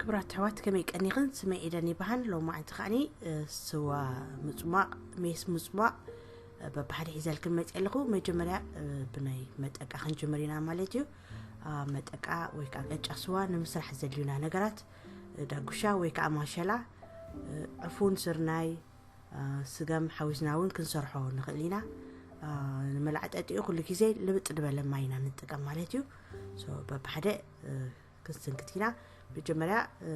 ክቡራት ኣሕዋት፣ ከመይ ቀኒኽን? ስመይ ኤደን ይበሃል። ሎማዓንቲ ከዓኒ፣ እ፣ ስዋ ምጽሟቕ፣ ሜስ ምጽሟቕ፣ እ፣ በብሓደ ሒዘልክን መጽእ ኣለኹ። መጀመርያ፣ እ፣ ብናይ መጠቃ ክንጅምር ኢና ማለት እዩ። ኣብ መጠቃ ወይ ከዓ ቅጫ ስዋ ንምስራሕ ዘድልዩና ነገራት፣ እ፣ ዳጉሻ ወይ ከዓ ማሸላ፣ እ፣ ዕፉን፣ ስርናይ፣ እ፣ ስገም ሓዊስና እውን ክንሰርሖ ንኽእል ኢና። እ፣ ንመላዕጠጢኡ ኩሉ ግዜ ልብጥ ዝበለ ማይ ኢና ንጥቀም ማለት እዩ። ሶ፣ በብሓደ፣ እ፣ ክንስንክት ኢና። መጀመርያ፣ እ፣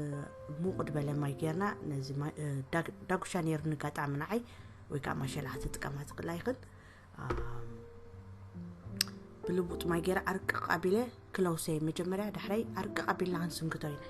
ሙቕ ዝበለ ማይ ጌርና ነዚ ማይ፣ እ፣ ዳግ-፣ ዳጉሻ ነይሩ ንጋጣሚ ንዓይ ወይ ከዓ ማሸላ ክትጥቀማ ትኽእላ ይኽእል። ኣም፣ ብልቡጥ ማይ ጌረ ኣርቅቕ ኣቢለ ክለውሰ እየ መጀመርያ፣ ዳሕራይ ኣርቅቕ ኣቢልና ክንስንክቶ ኢና።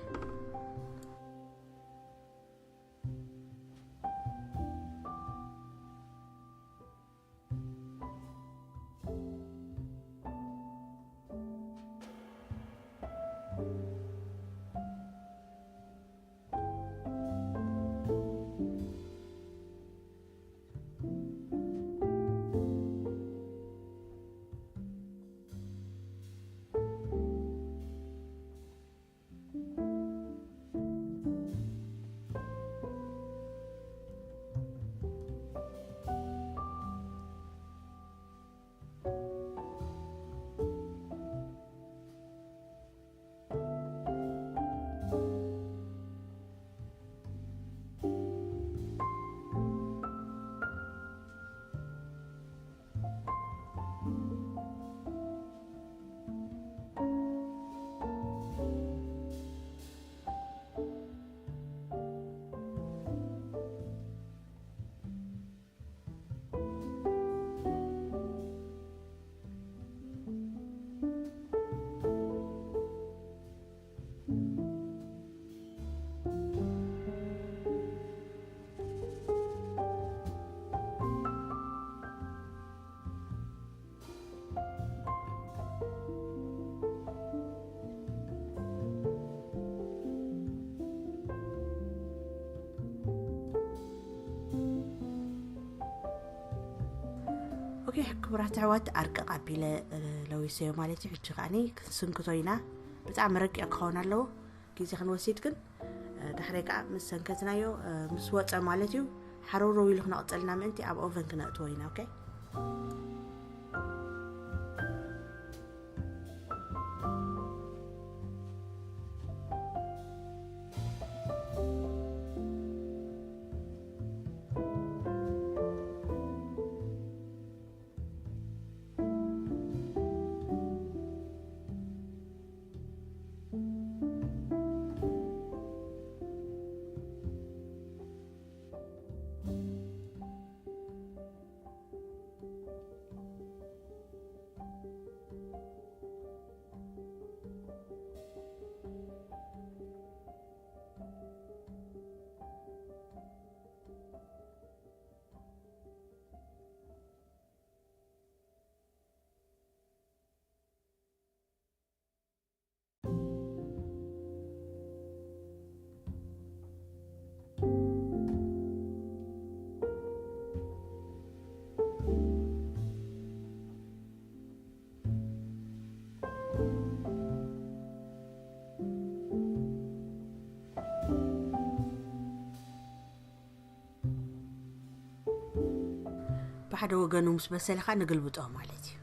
ኦኬ፣ ክቡራት ኣሕዋት፣ ኣርቅቕ ኣቢለ፣ እ፣ ለዊሰዮ ማለት እዩ። ሕጂ ከዓኒ ክንስንክቶ ኢና። ብጣዕሚ ረቂቕ ክኸውን ኣለዎ። ግዜ ክንወስድ ግን፣ እ፣ ዳሕራይ ከዓ ምስ ሰንከትናዮ፣ እ፣ ምስ ወፀ ማለት እዩ፣ ሓረውረው ኢሉ ክነቕፀልና ምእንቲ ኣብ ኦቨን ክነእትዎ ኢና። ኦኬ። ብሓደ ወገኑ ምስ በሰለ ኸዓ ንግልብጦ ማለት እዩ።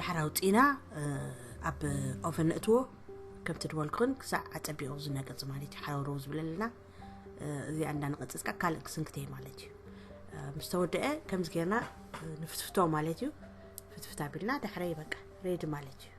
ሓራውፂና ኣብ ኦቨን ነእትዎ። ከምቲ ድበልኩን ክሳዕ ኣፀቢቑ ዝነቅፅ ማለት እዩ። ሓረውረው ዝብለልና። እዚኣ እንዳነቐፀፅካ ካልእ ክስንክተይ ማለት እዩ። ምስ ተወደአ ከምዚ ጌርና ንፍትፍቶ ማለት እዩ። ፍትፍት ኣቢልና ዳሕረይ በቃ ሬዲ ማለት እዩ።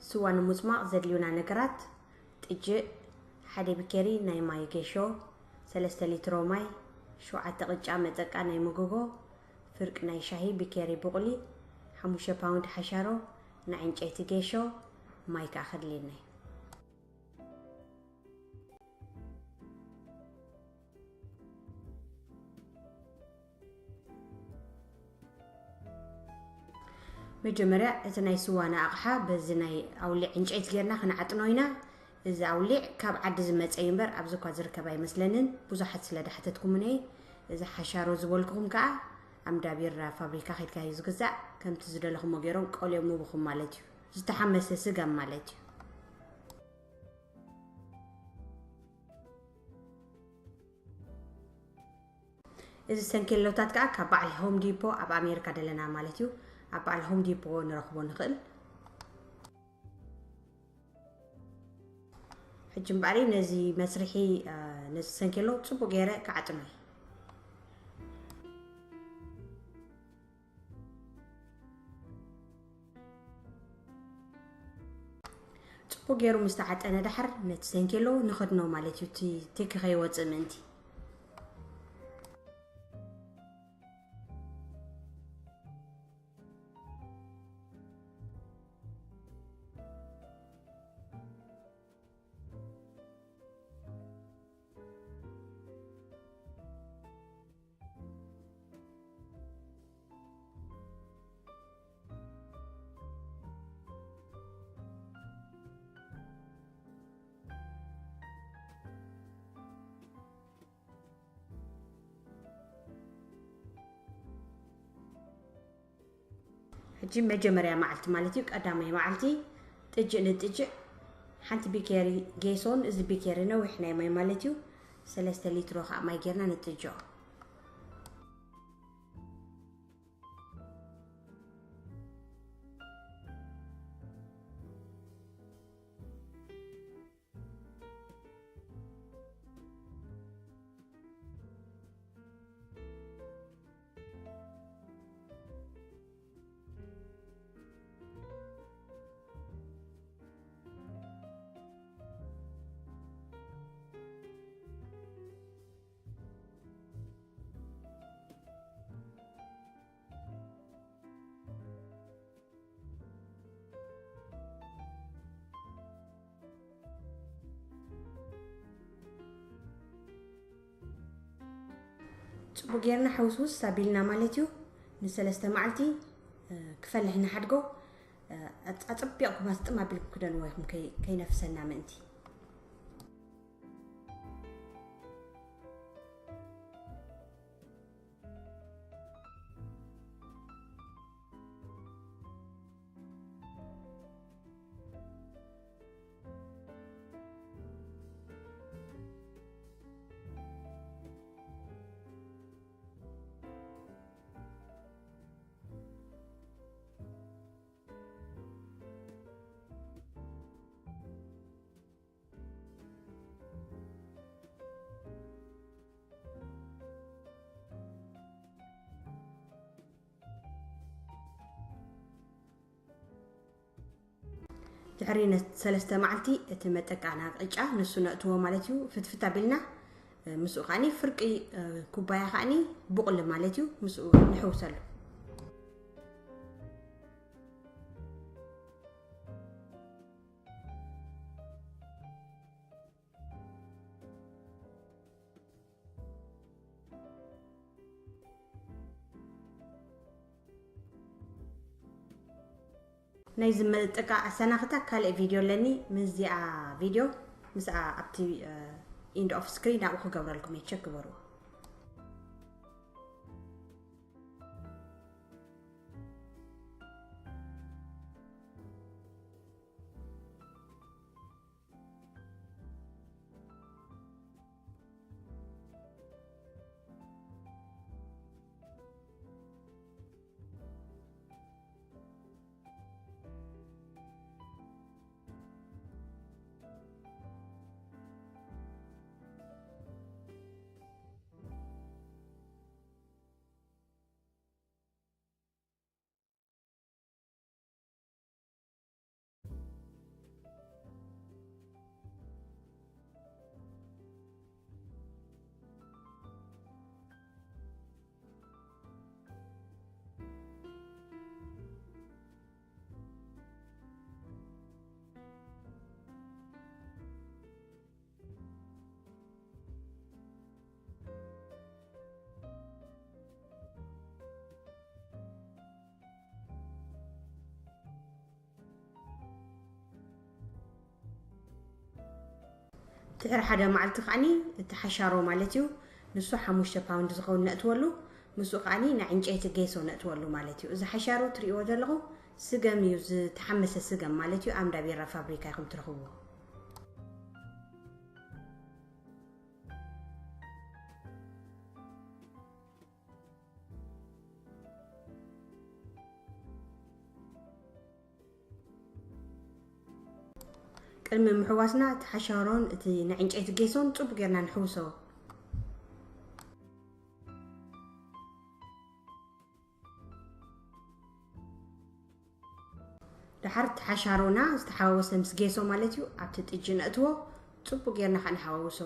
ስዋ ንምጽማቕ ዘድልዩና ነገራት፣ ጥጅእ፣ ሓደ ቢኬሪ ናይ ማይ ጌሾ፣ ሰለስተ ሊትሮ ማይ፣ ሸውዓተ ቅጫ መጠቃ ናይ መጎጎ፣ ፍርቂ ናይ ሻሂ ቢኬሪ ቡቕሊ፣ ሓሙሽተ ፓውንድ ሓሻሮ፣ ናይ ዕንጨይቲ ጌሾ፣ ማይ ከኣ ከድልየና እዩ። መጀመርያ እቲ ናይ ስዋና ኣቕሓ በዚ ናይ ኣውሊዕ ዕንጨይቲ ጌርና ክንዓጥኖ ኢና። እዚ ኣውሊዕ ካብ ዓዲ ዝመጸ እዩ እምበር ኣብዚ እኳ ዝርከብ ኣይመስለንን። ብዙሓት ስለ ዳሕተትኩምኒ፣ እዚ ሓሻሮ ዝበልኩኹም ከኣ ኣምዳ ቢራ ፋብሪካ ከይድካ እዩ ዝግዛእ። ከምቲ ዝደለኹሞ ገይሮም ቆልዮም ምብኹም ማለት እዩ። ዝተሓመሰ ስጋም ማለት እዩ። እዚ ሰንኬሎታት ከኣ ካብ በዓል ሆም ዲፖ ኣብ ኣሜሪካ ደለና ማለት እዩ። ኣብ በዓል ሆም ዲፖ ንረኽቦ ንኽእል። ሕጂ እምበኣሪ ነዚ መስርሒ፣ እ፣ ነዚ ሰንኬሎ ጽቡቕ ገይረ ክዓጥኖ እየ። ጽቡቕ ገይሩ ምስ ተዓጠነ ደሓር ነቲ ሰንኬሎ ንኸድኖ ማለት እዩ፣ እቲ ቴክ ከይወጽእ ምእንቲ። ሕጂ መጀመርያ መዓልቲ ማለት እዩ፣ ቀዳማይ መዓልቲ ጥጅእ ንጥጅእ ሓንቲ ቢኬሪ ጌሶን እዚ ቢኬሪ ነዊሕ ናይ ማይ ማለት እዩ፣ ሰለስተ ሊትሮ ከዓ ማይ ጌርና ንጥጅኦ። ጽቡቅ ጌርና ሕውስውስ ኣቢልና ማለት እዩ። ንሰለስተ መዓልቲ፣ እ፣ ክፈልሕ ንሓድጎ። እ፣ ኣጽ-፣ ኣጸቢቕኩም ኣስጥም ኣቢልኩም ክደንዎ ኢኹም፣ ከይ-፣ ከይነፍሰና ምእንቲ። ድሕሪ ነ-፣ ሰለስተ መዓልቲ እቲ መጠቃና ቅጫ ንሱ ነእትዎ ማለት እዩ። ፍትፍት ኣቢልና፣ እ፣ ምስኡ ከዓኒ ፍርቂ፣ እ፣ ኩባያ ከዓኒ ቡቕሊ ማለት እዩ። ምስኡ ንሕውሰሉ። ናይዚ መጥቃ ኣሰናኽታ ካልእ ቪድዮ ኣለኒ። ምስዚኣ ቪድዮ ምስኣ ኣብቲ end of screen ኣብኡ ክገብረልኩም እየ፣ ቸክ ግበሩ። ድሕሪ ሓደ መዓልቲ ከዓኒ እቲ ሓሻሮ ማለት እዩ፣ ንሱ ሓሙሽተ ፓውንድ ዝኸውን ነእትወሉ፣ ምስኡ ከዓኒ ናይ ዕንጨይቲ ጌሶ ነእትወሉ ማለት እዩ። እዚ ሓሻሮ ትርእይዎ ዘለኹ ስገም እዩ፣ ዝተሓመሰ ስገም ማለት እዩ። ኣብ እንዳ ቢራ ፋብሪካ ኢኹም ትረኽብዎ። ቅድሚ ምሕዋስና እቲ ሓሻሮን እቲ ናይ ዕንጨይቲ ጌሶን ጽቡቅ ጌርና ንሕውሶ። ድሓር እቲ ሓሻሮና ዝተሓዋወሰ ምስ ጌሶ ማለት እዩ፣ ኣብቲ ጥጂ ነእትዎ፣ ጽቡቅ ጌርና ከኣ ንሓዋውሶ።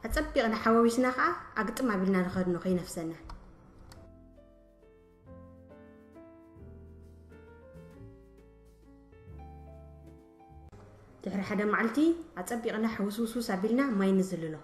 ኣጸቢቕና ሓዋዊስና ኸኣ ኣግጥም ኣቢልና ንኸድኖ ከይነፍሰና። ድሕሪ ሓደ መዓልቲ ኣጸቢቕና ሕውስውስውስ ኣቢልና ማይ ንዝልሎ።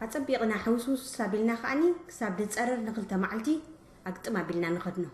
ኣጸቢቕና ሕውስውስ ኣቢልና ከኣኒ ክሳብ ድጸርር ንኽልተ መዓልቲ ኣግጥም ኣቢልና ንኸድኖ።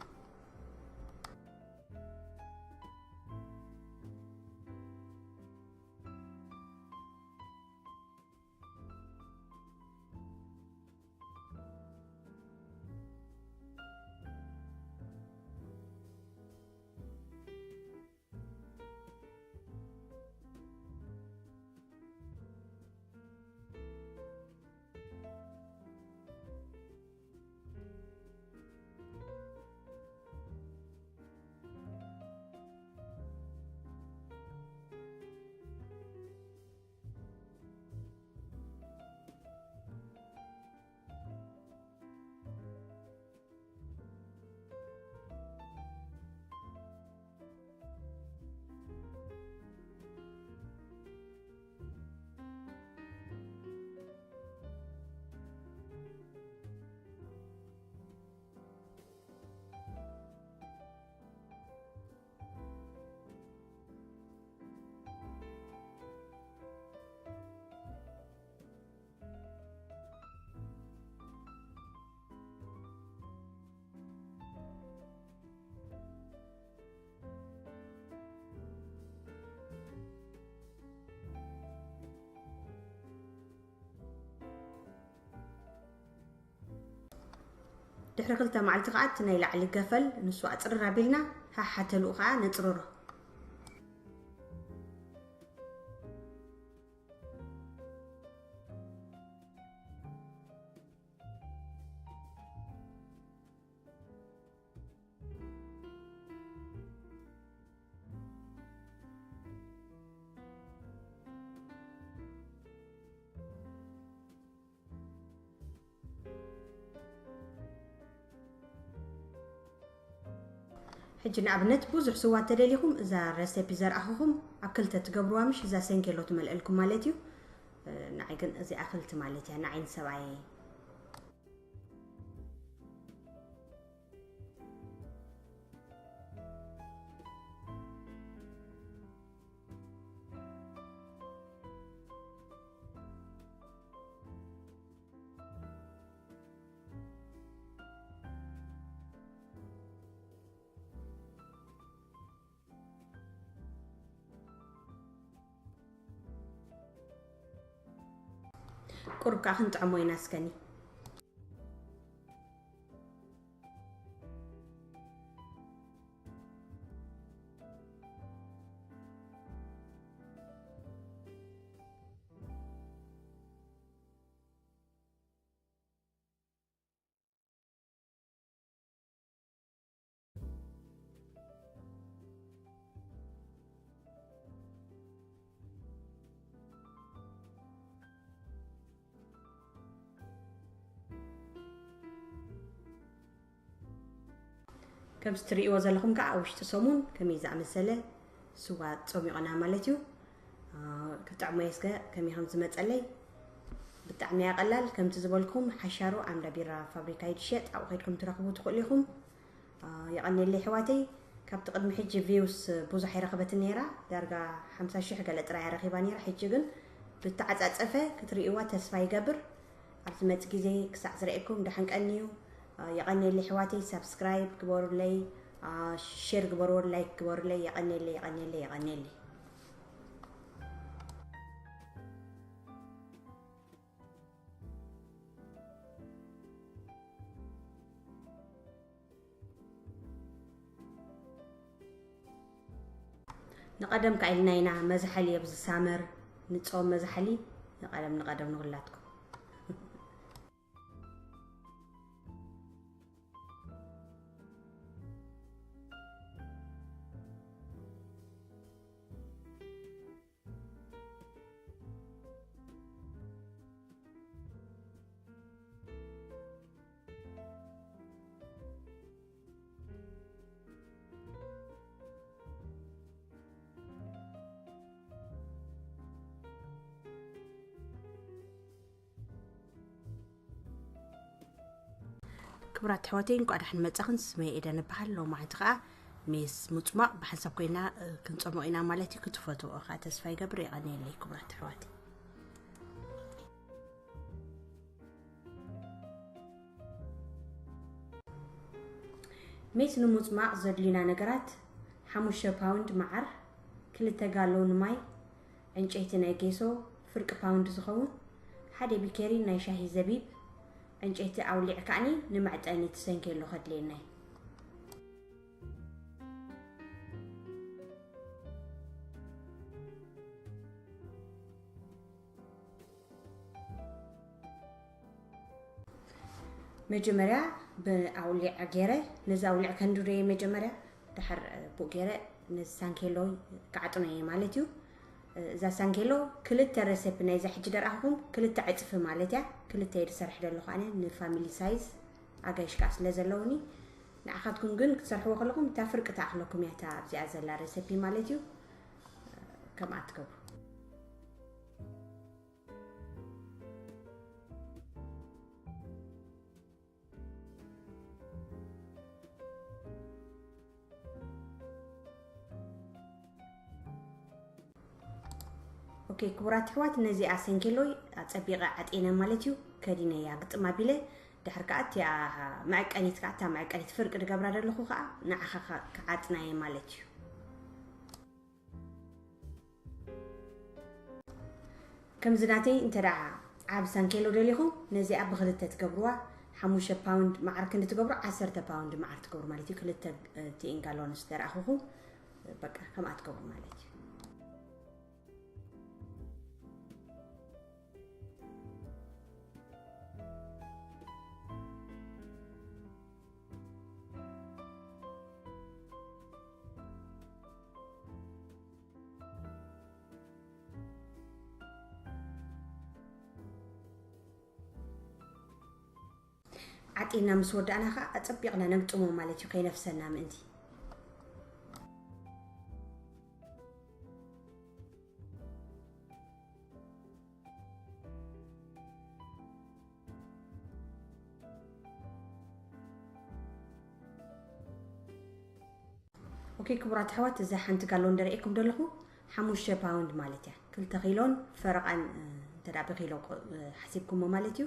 ድሕሪ ክልተ መዓልቲ ከኣ እቲ ናይ ላዕሊ ገፈል ንሱ ኣጽርር ኣቢልና፣ ሃሓተልኡ ከኣ ነጽርሮ። ሕጂ ንኣብነት ብዙሕ ስዋ ተደሊኹም እዛ ረሴፒ ዘርኣኹኹም ኣብ ክልተ ትገብርዋ ምሽ እዛ ሰንኬሎ ትመልእልኩም ማለት እዩ። ንዓይ ግን እዚኣ ክልቲ ማለት እያ ንዓይን ሰብኣየ። ቁሩብ ከዓ ክንጥዕሞ ኢና እስከኒ። ከምዚ ትርእይዎ ዘለኹም ከዓ ኣብ ውሽጢ ሰሙን ከመይ ዝኣመሰለ ስዋ ጸሚቑና ማለት እዩ። ክጥዕሞ እየ እስከ ከመይ ከም ዝመጸለይ። ብጣዕሚ እያ ቀላል። ከምቲ ዝበልኩም ሓሻሮ ኣምዳ ቢራ ፋብሪካ እዩ ዝሸጥ፣ ኣብኡ ከይድኩም ትረኽቡ ትኽእሉ ኢኹም። የቐንየለይ ኣሕዋተይ። ካብቲ ቅድሚ ሕጂ ቪውስ ብዙሕ ኣይረኸበትን ነይራ፣ ዳርጋ ሓምሳ ሽሕ ገለ ጥራይ እያ ረኺባ ነይራ። ሕጂ ግን ብተዓጻጸፈ ክትርእይዋ ተስፋ ይገብር። ኣብ ዝመጽእ ግዜ ክሳዕ ዝርእየኩም ደሓን ቀንዩ። የቐንየለይ ኣሕዋተይ። ሳብስክራይብ ግበሩለይ፣ ሼር ግበርዎ፣ ላይክ ግበሩለይ። የቐንየለይ፣ የቐንየለይ፣ የቐንየለይ። ንቐደም ከኣ ኢልና ኢና መዝሓሊ ኣብዚ ሳመር ንጾም መዝሓሊ ንቐደም ንቐደም ንኹላትኩም። ክቡራት ኣሕዋተይ፣ እንኳዕ ደሓን መጻኽን። ስመይ ኤደን እበሃል። ሎማዓንቲ ኸኣ ሜስ ምጽሟቕ ብሓንሳብ ኮይና፣ እ፣ ክንጸምቕ ኢና ማለት እዩ። ክትፈትዎ ኸኣ ተስፋ ይገብር። የቐንየለይ ክቡራት ኣሕዋተይ። ሜስ ንምጽማቕ ዘድልዩና ነገራት፣ ሓሙሽተ ፓውንድ መዓር፣ ክልተ ጋሎን ማይ፣ ዕንጨይቲ ናይ ጌሶ፣ ፍርቂ ፓውንድ ዝኸውን፣ ሓደ ቢኬሪ ናይ ሻሂ ዘቢብ፣ ዕንጨይቲ ኣውሊዕ ከኣኒ ንመዕጠኒ እቲ ሰንኬሎ ከድልየና እዩ። መጀመርያ ብኣውሊዕ ገይረ፣ ነዚ ኣውሊዕ ከንድዶ እየ መጀመርያ፣ ድሓር ብኡ ገይረ ነዚ ሳንኬሎ ክዓጥኖ እየ ማለት እዩ። እዛ ሳንኬሎ ክልተ ረሰፕ ናይዛ ሕጂ ደርኣኹም ክልተ ዕፅፊ ማለት እያ። ክልተ እየ ዝሰርሕ ዘለኹ ኣነ ንፋሚሊ ሳይዝ ኣጋይሽ ከዓ ስለ ዘለውኒ። ንዓኻትኩም ግን ክትሰርሕዎ ከለኹም እታ ፍርቂ ትኣኽለኩም እያ እታ ኣብዚኣ ዘላ ረሰፒ ማለት እዩ። ከምኣ ትገብሩ። ኦኬ ክቡራት ኣሕዋት፣ ነዚኣ ሰንኬሎይ ኣጸቢቐ ዓጤነ ማለት እዩ። ከዲነያ ግጥም ኣቢለ፣ ድሕሪ ከኣ እቲኣ መዐቀኒት ከኣ፣ እታ መዐቀኒት ፍርቂ ድገብራ ዘለኹ ከኣ ንዓኻ ከ-፣ ክዓጥናየ ማለት እዩ። ከምዚ ናተይ እንተ ደኣ ዓብ ሳንኬሎ ደሊኹም፣ ነዚኣ ብኽልተ ትገብርዋ፣ ሓሙሽተ ፓውንድ መዓር ክንዲ ትገብሩ፣ ዓሰርተ ፓውንድ መዓር ትገብሩ ማለት እዩ። ክልተ፣ እ፣ ቲኢን ጋሎንስ ደረኣኹኹም፣ በቃ ከምኣ ትገብሩ ማለት እዩ። ዓጢና ምስ ወዳእና ኸዓ ኣጸቢቕና ነግጥሞ ማለት እዩ፣ ከይነፍሰና ምእንቲ። ኦኬ ክቡራት ኣሕዋት፣ እዛ ሓንቲ ጋሎን ደርእየኩም ዘለኹ ሓሙሽተ ፓውንድ ማለት እያ። ክልተ ኪሎን ፈረቓን፣ እ፣ እንተ ደኣ ብኪሎ ቁ-፣ እ፣ ሓሲብኩሞ ማለት እዩ፣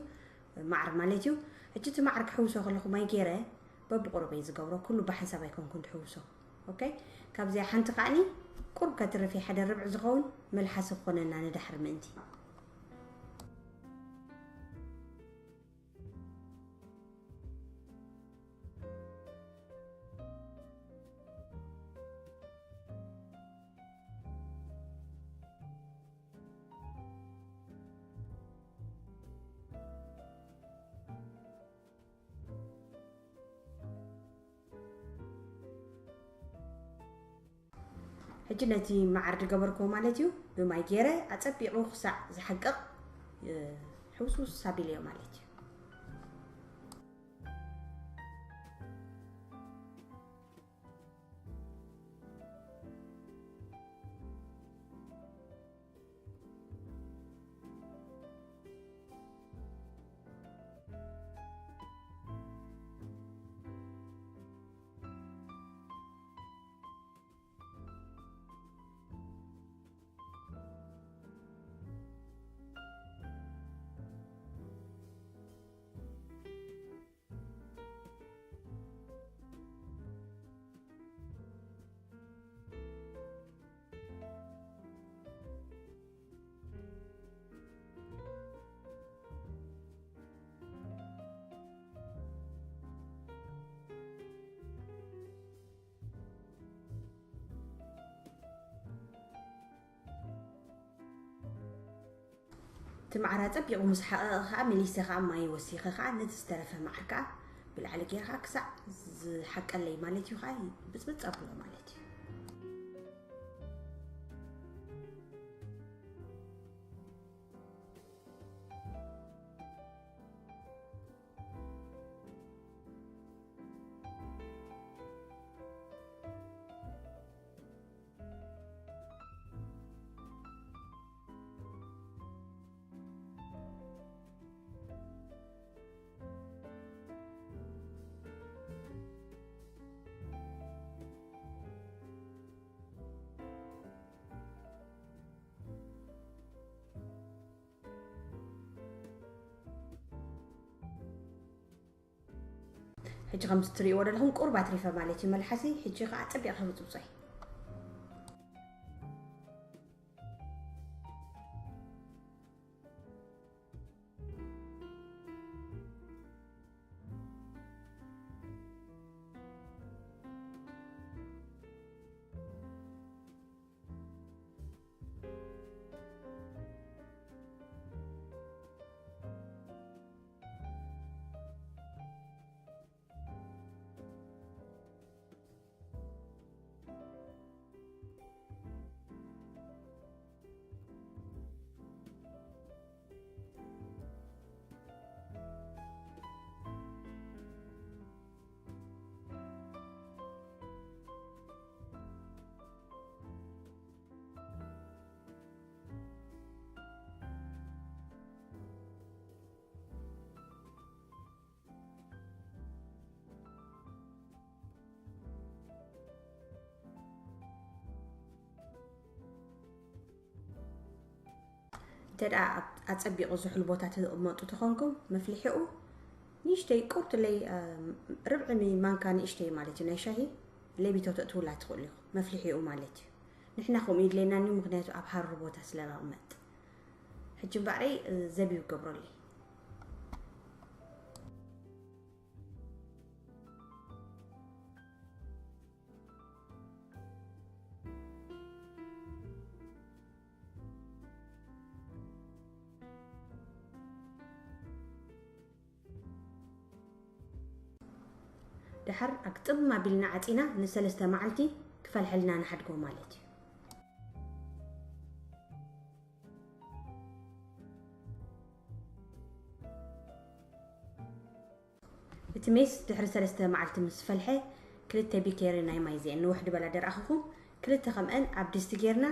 ማዕር ማለት እዩ። ሕጂ እቲ ማዕር ክሕውሶ ከለኹ ማይ ገይረ በብቁሩብ እየ ዝገብሮ፣ ኩሉ ብሓንሳብ ኣይኮንኩን ዝሕውሶ። ኦኬ፣ ካብዚኣ ሓንቲ ከኣኒ ቁሩብ ከትርፍ እየ፣ ሓደ ርብዒ ዝኸውን መልሓሲ ክኾነና ንዳሕር ምእንቲ። ሕጂ ነቲ መዓር ዝገበርክዎ ማለት እዩ፣ ብማይ ገይረ ኣጸቢቑ ክሳዕ ዝሓቅቕ፣ እ፣ ሕውስውስ ኣቢለዮ ማለት እዩ። እቲ ማዕር ኣጸቢቑ ምስ ሓቐቐ ኸኣ መሊሰ ኸኣ ማይ ወሲኸ ኸኣ ነቲ ዝተረፈ ማዕር ከኣ ብላዕሊ ገይረ ኸኣ ክሳዕ ዝሓቀለይ ማለት እዩ ኸኣ ብጽብጽ ኣብሎ ማለት እዩ። ሕጂ ከምዚ ትርእይዎ ዘለኹም ቁሩብ ኣትሪፈ ማለት እዩ መልሓሲ። ሕጂ ከዓ ኣጸቢቐ ክብጽብጾ እየ። እንተ ደኣ ኣብ-፣ ኣጸቢቑ ዝሑል ቦታ ትቕመጡ ተኾንኩም፣ መፍልሒኡ ንእሽተይ ቁርጥለይ፣ እ፣ ርብዒ ሚ-፣ ማንካ ንእሽተይ ማለት እዩ፣ ናይ ሻሂ ሌቢቶ ተእትውላ ትኽእሉ ኢኹም። መፍልሒኡ ማለት እዩ። ንሕና ከምኡ ይድለየና እዩ፣ ምኽንያቱ ኣብ ሃሩር ቦታ ስለ ንቕመጥ። ሕጂ እምበኣረይ፣ እ፣ ዘቢብ ገብረለይ። ደሓር ኣግጥም ኣቢልና ዓጺና ንሰለስተ መዓልቲ ክፈልሐልና ንሓድጎ ማለት እዩ። እቲ ሜስ ድሕሪ ሰለስተ መዓልቲ ምስ ፈልሐ፣ ክልተ ቢኬሪ ናይ ማይ እዚአን ንውሕ ዝበላ ደርኣኹኹም፣ ክልተ ከምአን ኣብ ድስቲ ጌርና፣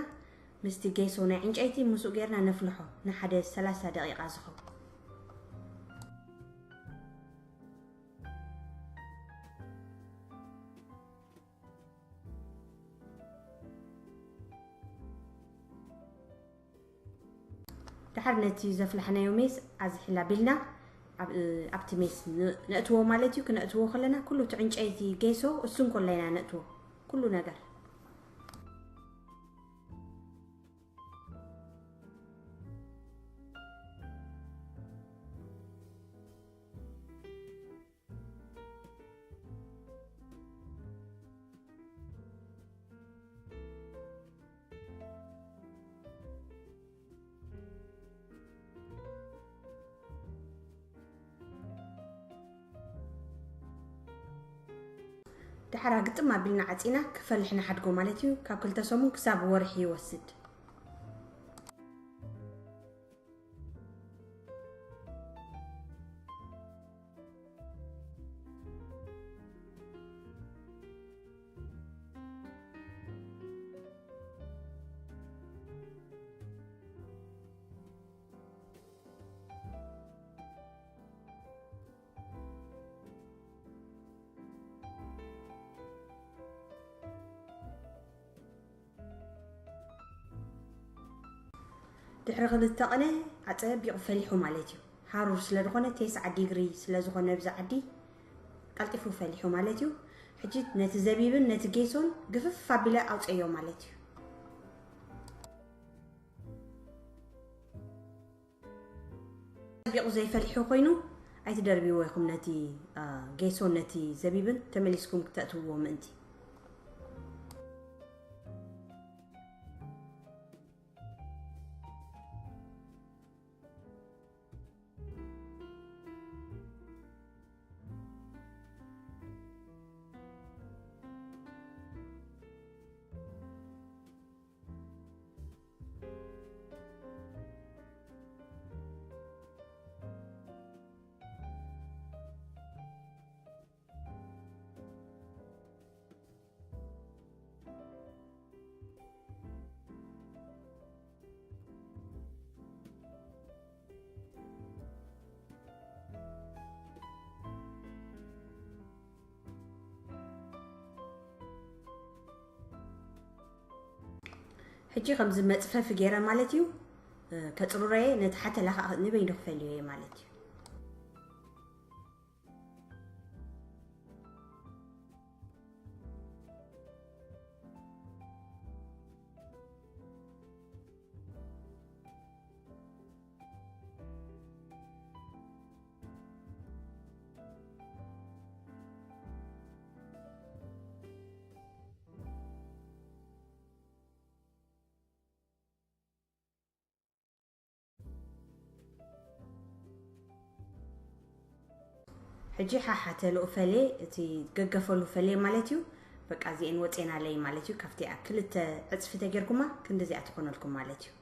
ምስቲ ጌሶ ናይ ዕንጨይቲ ምስኡ ጌርና ነፍልሖ፣ ንሓደ ሰላሳ ደቂቃ ዝኸውን። ደሓር ነቲ ዘፍላሕናዮ ሜስ ኣዝሒል ኣቢልና ኣብ-፣ ኣብቲ ሜስ ን-፣ ነእትዎ ማለት እዩ። ክነእትዎ ከለና ኩሉ እቲ ዕንጨይቲ ጌሶ እሱ እንኮላ ኢና ነእትዎ ኩሉ ነገር። ደሓር ግጥም ኣቢልና ዓጺና ክፈልሕ ንሓድጎ ማለት እዩ። ካብ ክልተ ሰሙን ክሳብ ወርሒ ይወስድ። ድሕሪ ክልተ ቅነ ኣጸቢቑ ፈሊሑ ማለት እዩ። ሃሩር ስለ ዝኾነ፣ ቴስዓ ዲግሪ ስለ ዝኾነ ኣብዚ ዓዲ ቀልጢፉ ፈሊሑ ማለት እዩ። ሕጂ ነቲ ዘቢብን ነቲ ጌሶን ግፍፍ ኣቢለ ኣውፀዮ ማለት እዩ። ኣጸቢቑ ዘይፈሊሑ ኮይኑ ኣይትደርብይዎ ኢኹም። ነቲ፣ አ፣ ጌሶ፣ ነቲ ዘቢብን ተመሊስኩም ክተእትውዎ ምእንቲ። ሕጂ ከምዚ መጽፈፊ ገይረ ማለት እዩ፣ እ፣ ከጽሩረየ ነቲ ሓተላ ከኣ ንበይኑ ክፈልዮ እየ ማለት እዩ። ሕጂ ሓሓተልኡ ፈሌ፣ እቲ ገገፈሉ ፈሌ ማለት እዩ። በቃ እዚኤን ወጼናለይ ማለት እዩ። ካብቲኣ ክልተ ዕጽፊ ተጌርኩማ ክንድዚኣ ትኾነልኩም ማለት እዩ።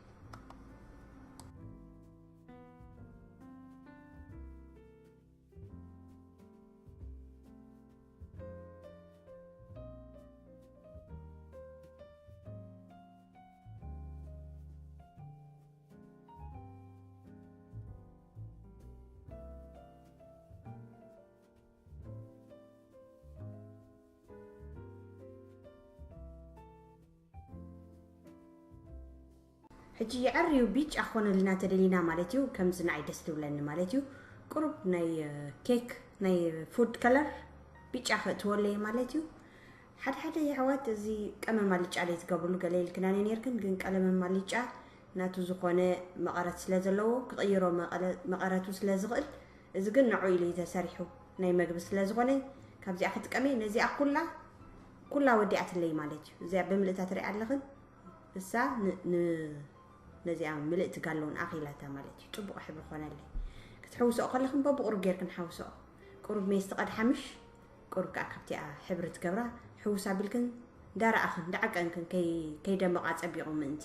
ሕጂ የዐርዩ ቢጫ ክኾነልና ተደሊና ማለት እዩ። ከምዚ ንዓይ ደስ ዝብለኒ ማለት እዩ። ቁሩብ ናይ ኬክ ናይ ፉድ ከለር ቢጫ ክእትወለይ ማለት እዩ። ሓደ ሓደ የሕዋት እዚ ቀመም ኣልጫ ለይትገብርሉ ገለ ኢልክናኒ ነርክን፣ ግን ቀለመም ኣልጫ ናቱ ዝኾነ መቐረት ስለ ዘለዎ ክቕይሮ መቐለ- መቐረቱ ስለ ዝኽእል፣ እዚ ግን ንዑ ኢሉ እዩ ተሰሪሑ ናይ መግቢ ስለ ዝኾነ፣ ካብዚኣ ክጥቀመ ነዚኣ ኩላ ኩላ ወዲኣትለይ ማለት እዩ። እዚኣ ብምልእታ ትሪኣ ኣለኽን፣ እሳ ን- ን- ነዚኣ ምልእቲ ጋሎን ኣኺላታ ማለት እዩ። ጽቡቕ ሕብሪ ኮነለይ። ክትሕውስኦ ከለኽን በብቑሩብ ጌርክን ሓውስኦ። ቁሩብ ሜስ ትቐድሓ ምሽ፣ ቁሩብ ከኣ ካብቲኣ ሕብሪ ትገብራ። ሕውስ ኣቢልክን እንዳረኣኽን እንዳዓቀንክን ከይ- ከይደመቓ ጸቢቑ ምእንቲ።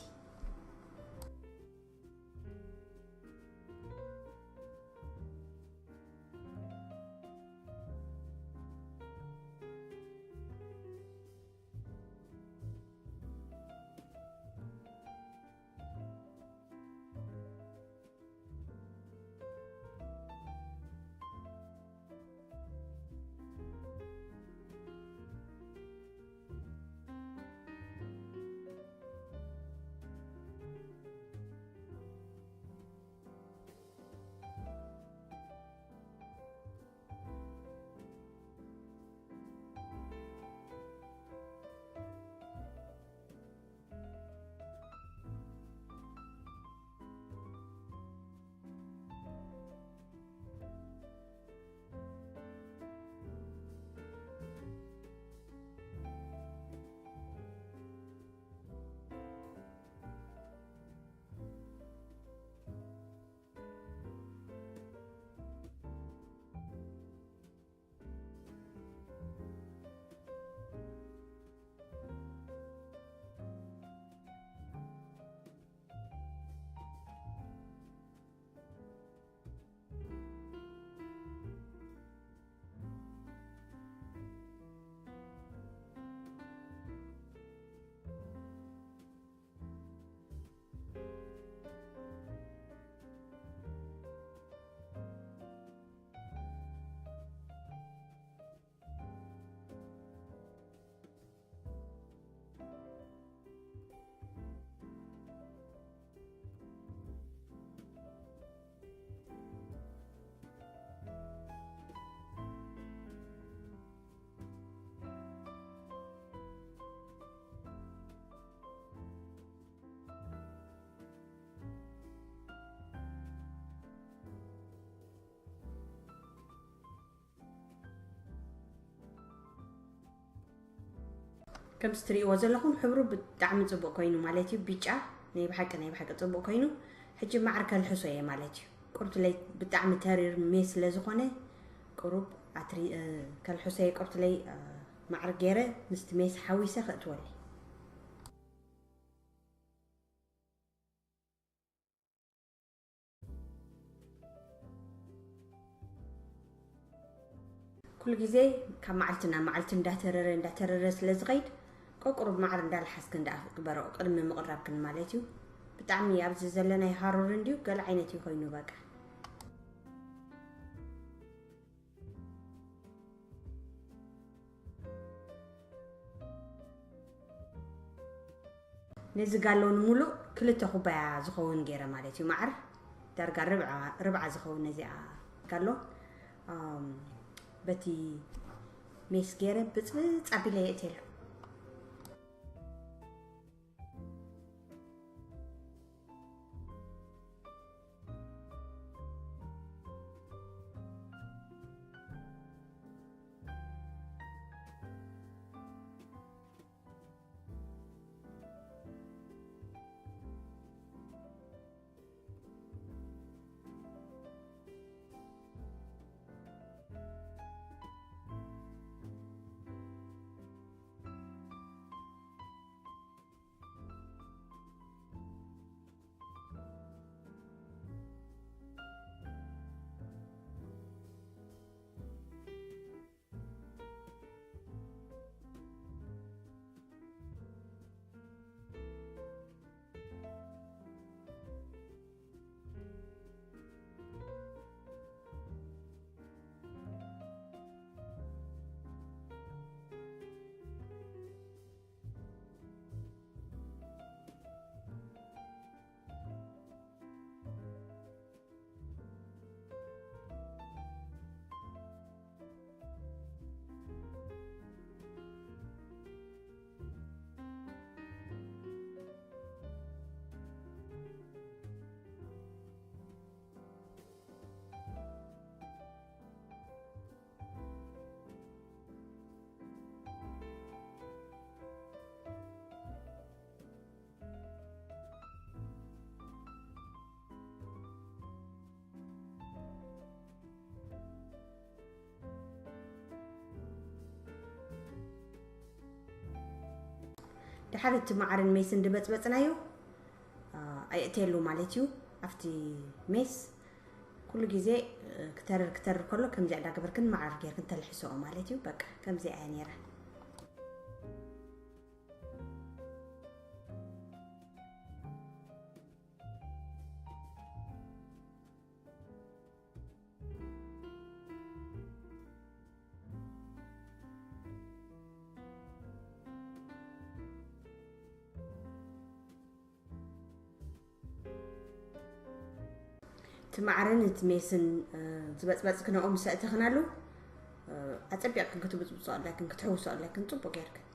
ከምዚ ትርእይዎ ዘለኹም ሕብሩ ብጣዕሚ ጽቡቕ ኮይኑ ማለት እዩ። ብጫ ናይ ብሓቂ ናይ ብሓቂ ጽቡቕ ኮይኑ፣ ሕጂ ማዕር ከልሕሶ እየ ማለት እዩ። ቁርትለይ ብጣዕሚ ተሪር ሜስ ስለ ዝኾነ፣ ቁሩብ ኣትሪ- እ፣ ከልሕሶ እየ። ቁርትለይ እ፣ ማዕር ገይረ ምስቲ ሜስ ሓዊሰ ከእትወለይ። ኩሉ ግዜ ካብ መዓልቲ ናብ መዓልቲ እንዳተረረ እንዳተረረ ስለ ዝኸይድ፣ ቆቁሩብ ማዕር እንዳልሓስክን ደኣ ግበረኦ ቅድሚ ምቕራብክን ማለት እዩ። ብጣዕሚ ኣብዚ ዘለናዮ ሃሩር እንድዩ ገለ ዓይነት እዩ ኮይኑ በቃ። ነዚ ጋሎን ሙሉእ ክልተ ኩባያ ዝኸውን ገይረ ማለት እዩ። መዓር ዳርጋ ርብዓ ርብዓ ዝኸውን ነዚኣ ጋሎን፣ ኣም፣ በቲ ሜስ ገይረ ብጽብጽ ኣቢለ የእትየሉ። ሓደ እቲ መዓርን ሜስን ድበጽበጽናዮ፣ አ፣ ኣየእትየሉ ማለት እዩ። ኣብቲ ሜስ ኩሉ ግዜ፣ እ፣ ክተርር፣ ክተርር ከሎ ከምዚኣ እንዳገበርክን መዓር ጌርክን ተልሕስኦ ማለት እዩ። በቃ ከምዚኣ እያ ነይራ። እቲ ማዕርን እቲ ሜስን፣ እ፣ ዝበጽበጽክንኦም ምስ ኣእተኽናሉ፣ እ፣ ኣጸቢቕክን ክትብጽብጾ ኣለክን፣ ክትሕውሶ ኣለክን ጽቡቕ ጌርክን።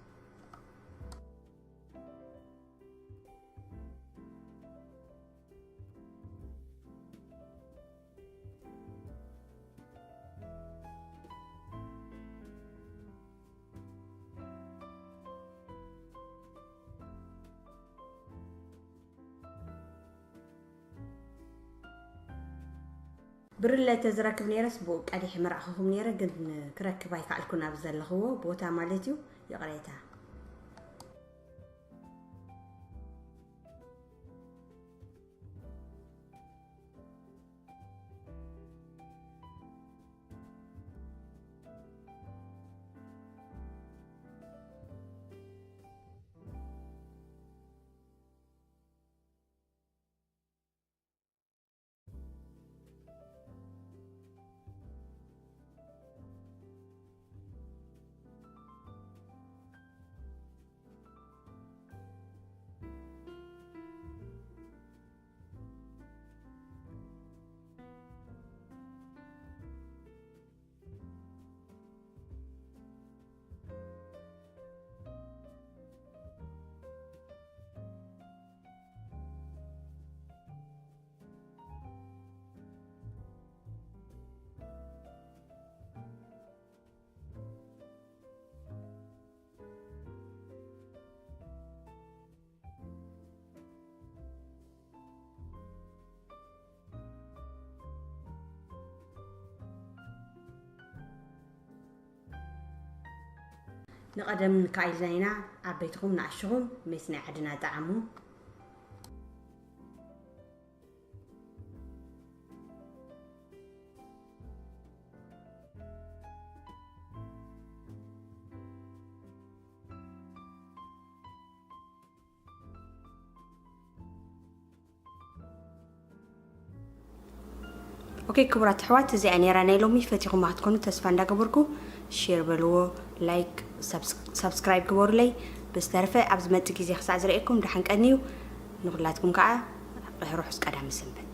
ብርለ ተዝረክብ ነይረስ ብኡ ቀዲሕ ምራእኽኹም ነይረ፣ ግን ክረክብ ኣይከኣልኩን ኣብ ዘለኽዎ ቦታ ማለት እዩ። ይቕሬታ። ንቐደም ንካኢልና ኢና፣ ዓበይትኹም ንኣሽኹም ሜስ ናይ ዓድና ጣዕሙ። ኦኬ ክቡራት ኣሕዋት፣ እዚኣ ነይራ ናይ ሎሚ። ፈቲኹማ ክትኮኑ ተስፋ እንዳገበርኩ፣ ሼር በልዎ፣ ላይክ፣ ሳብስ-፣ ሳብስክራይብ ግበሩለይ። ብዝተረፈ ኣብ ዝመጽእ ግዜ ክሳዕ ዝርእየኩም ደሓን ቀንዩ። ንኹላትኩም ከዓ ርሑስ ቀዳመ ሰንበት።